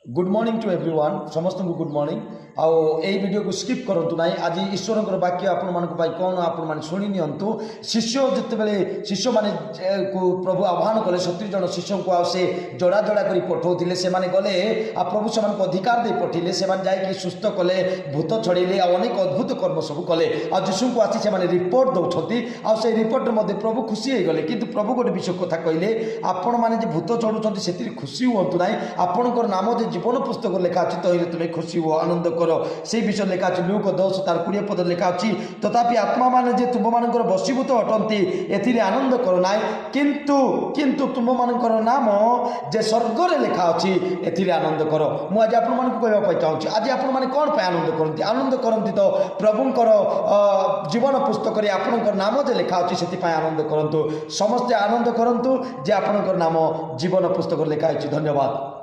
Good morning to everyone. ସମସ୍ତଙ୍କୁ good morning. ଆଉ ଏଇ ଭିଡ଼ିଓକୁ ସ୍କିପ୍ କରନ୍ତୁ ନାହିଁ। ଆଜି ଈଶ୍ୱରଙ୍କର ବାକ୍ୟ ଆପଣମାନଙ୍କ ପାଇଁ କ'ଣ, ଆପଣମାନେ ଶୁଣି ନିଅନ୍ତୁ। ଶିଷ୍ୟ ଯେତେବେଳେ ଶିଷ୍ୟମାନେ କୁ ପ୍ରଭୁ ଆହ୍ୱାନ କଲେ 70 ଜଣ ଶିଷ୍ୟଙ୍କୁ, ଆଉ ସେ ଯୋଡ଼ା ଯୋଡ଼ା କରି ପଠାଉଥିଲେ। ସେମାନେ ଗଲେ ଆଉ ପ୍ରଭୁ ସେମାନଙ୍କୁ ଅଧିକାର ଦେଇ ପଠେଇଲେ। ସେମାନେ ଯାଇକି ସୁସ୍ଥ କଲେ, ଭୂତ ଛଡ଼େଇଲେ ଆଉ ଅନେକ ଅଦ୍ଭୁତ କର୍ମ ସବୁ କଲେ। ଆଉ ଯୀଶୁଙ୍କୁ ଆସି ସେମାନେ ରିପୋର୍ଟ ଦେଉଛନ୍ତି ଆଉ ସେଇ ରିପୋର୍ଟରେ ମଧ୍ୟ ପ୍ରଭୁ ଖୁସି ହେଇଗଲେ। କିନ୍ତୁ ପ୍ରଭୁ ଗୋଟେ ବିଷୟ କଥା କହିଲେ, ଆପଣମାନେ ଯେ ଭୂତ ଛଡ଼ୁଛନ୍ତି ସେଥିରେ ଖୁସି ହୁଅନ୍ତୁ ନାହିଁ, ଆପଣଙ୍କର ନାମ ଯେ ଜୀବନ ପୁସ୍ତକ ଲେଖା ଅଛି ତହିଁରେ ତୁମେ ଖୁସି ହୁଅ, ଆନନ୍ଦ କର। ସେଇ ବିଷୟ ଲେଖା ଅଛି ଲୂକ 10 ତାର 20 ପଦ ଲେଖା ଅଛି, ତଥାପି ଆତ୍ମାମାନେ ଯେ ତୁମମାନଙ୍କର ବଶୀଭୂତ ଅଟନ୍ତି ଏଥିରେ ଆନନ୍ଦ କର ନାହିଁ, କିନ୍ତୁ ତୁମମାନଙ୍କର ନାମ ଯେ ସ୍ୱର୍ଗରେ ଲେଖା ଅଛି ଏଥିରେ ଆନନ୍ଦ କର। ମୁଁ ଆଜି ଆପଣମାନଙ୍କୁ କହିବା ପାଇଁ ଚାହୁଁଛି, ଆଜି ଆପଣମାନେ କ'ଣ ପାଇଁ ଆନନ୍ଦ କରନ୍ତି? ଆନନ୍ଦ କରନ୍ତି ତ ପ୍ରଭୁଙ୍କର ଜୀବନ ପୁସ୍ତକରେ ଆପଣଙ୍କର ନାମ ଯେ ଲେଖା ଅଛି ସେଥିପାଇଁ ଆନନ୍ଦ କରନ୍ତୁ। ସମସ୍ତେ ଆନନ୍ଦ କରନ୍ତୁ ଯେ ଆପଣଙ୍କର ନାମ ଜୀବନ ପୁସ୍ତକରେ ଲେଖା ହେଇଛି। ଧନ୍ୟବାଦ।